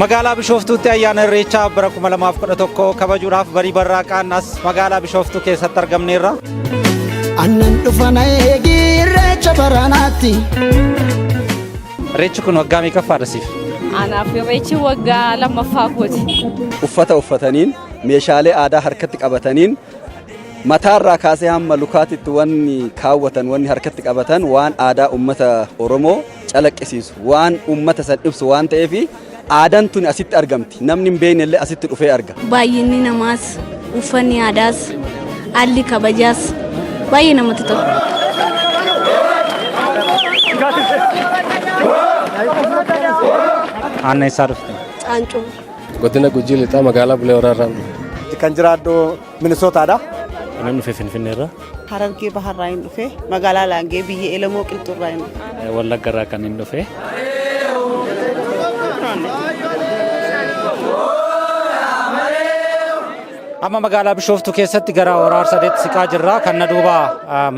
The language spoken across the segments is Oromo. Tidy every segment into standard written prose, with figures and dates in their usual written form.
Magaalaa Bishooftuutti ayyaana Irreechaa bara 2011 kabajuudhaaf barii barraaqaan as magaalaa Bishooftuu keessatti argamneerra. Annan dhufana eegi irreecha baranaatti. Irreechi kun waggaa meeqaffaadha siif? Anaaf irreechi waggaa lammaffaa kooti. Uffata uffataniin, meeshaalee aadaa harkatti qabataniin, mataarraa kaasee hamma lukaatitti wanni kaawwatan, wanni harkatti qabatan waan aadaa uummata Oromoo calaqqisiisu, waan uummata san ibsu waan ta'eef aadaan tuni asitti argamti. Namni hin beekne illee asitti dhufee arga. Baay'inni namaas, uffanni aadaas, haalli kabajaas baay'ee namatti tola. Aanna eessaa dhufte? Caancoo. Godina Gujii Lixaa magaalaa Bulee Horaa irraan dhufe. Kan jiraadhu Minisootaadha. Kanan dhufe Finfinneerra. Harargee Baharraa hin dhufe, magaalaa Laangee biyya Elemoo Qilxuurraa hin dhufe. Wallagga irraa kan hin dhufe. Amma magaalaa Bishooftuu keessatti gara Hora Harsadeetti siqaa jirra. Kan na duuba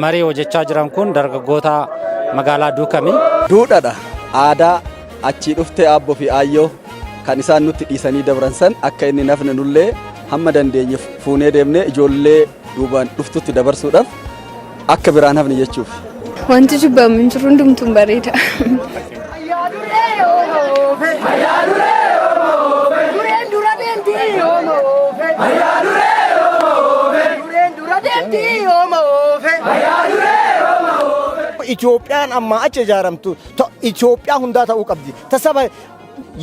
maree hojjechaa jiran kun dargaggoota magaalaa Duukami. Duudhaadha. Aadaa achii dhuftee aabboo fi aayyoo kan isaan nutti dhiisanii dabran san akka inni nafne nullee hamma dandeenye fuunee deemnee ijoollee duubaan dhuftutti dabarsuudhaaf akka biraan hafne jechuuf. Wanti jibbamu hin jiru, hundumtuun bareeda. Itoophiyaan ammaa achi ijaaramtu Itoophiyaa hundaa ta'uu qabdi. Ta saba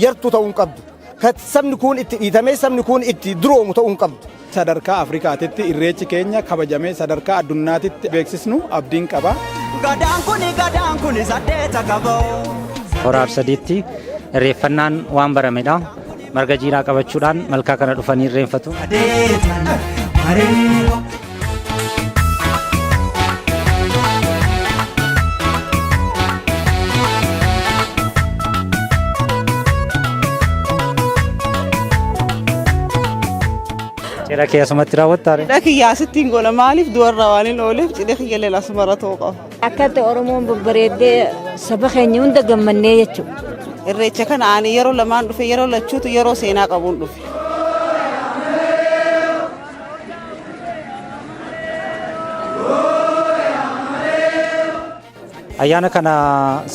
yartuu ta'uu hin qabdu. Ka sabni kun itti dhiitamee sabni kun itti duroomu ta'uu hin qabdu. Sadarkaa Afrikaatitti irreechi keenya kabajamee sadarkaa addunyaatitti beeksisnu abdiin qaba. Gadaan kuni gadaan kuni saddeeta qaboo. Hora Harsadiitti irreeffannaan waan baramedha. Marga jiidhaa qabachuudhaan malkaa kana dhufanii irreenfatu. Sadeetan mareeyo. Cidha kee asumatti raawwattaa ree? Cidha kiyya asitti hin goona, maaliif du'arraa waan hin ooleef cidha kiyya illee asumarra ta'uu qaba. Akkatti Oromoon babbareeddee saba keenya hunda gammannee jechuudha. Irreecha kana ani yeroo lamaan dhufe, yeroo lachuutu yeroo seenaa qabuun dhufe. Ayyaana kana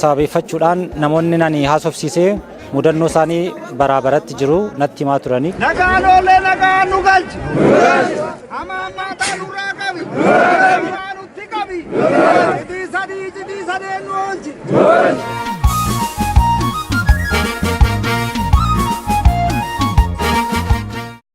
sababeeffachuudhaan namoonni nani haasofsiisee mudannoo isaanii baraa baratti jiru natti himaa turani. Nagaan oolee nagaan nu galchi. Hamaa hammaataa nurraa qabi. Hamaa nutti qabi. Cidii sadii cidii sadeen nu oolchi.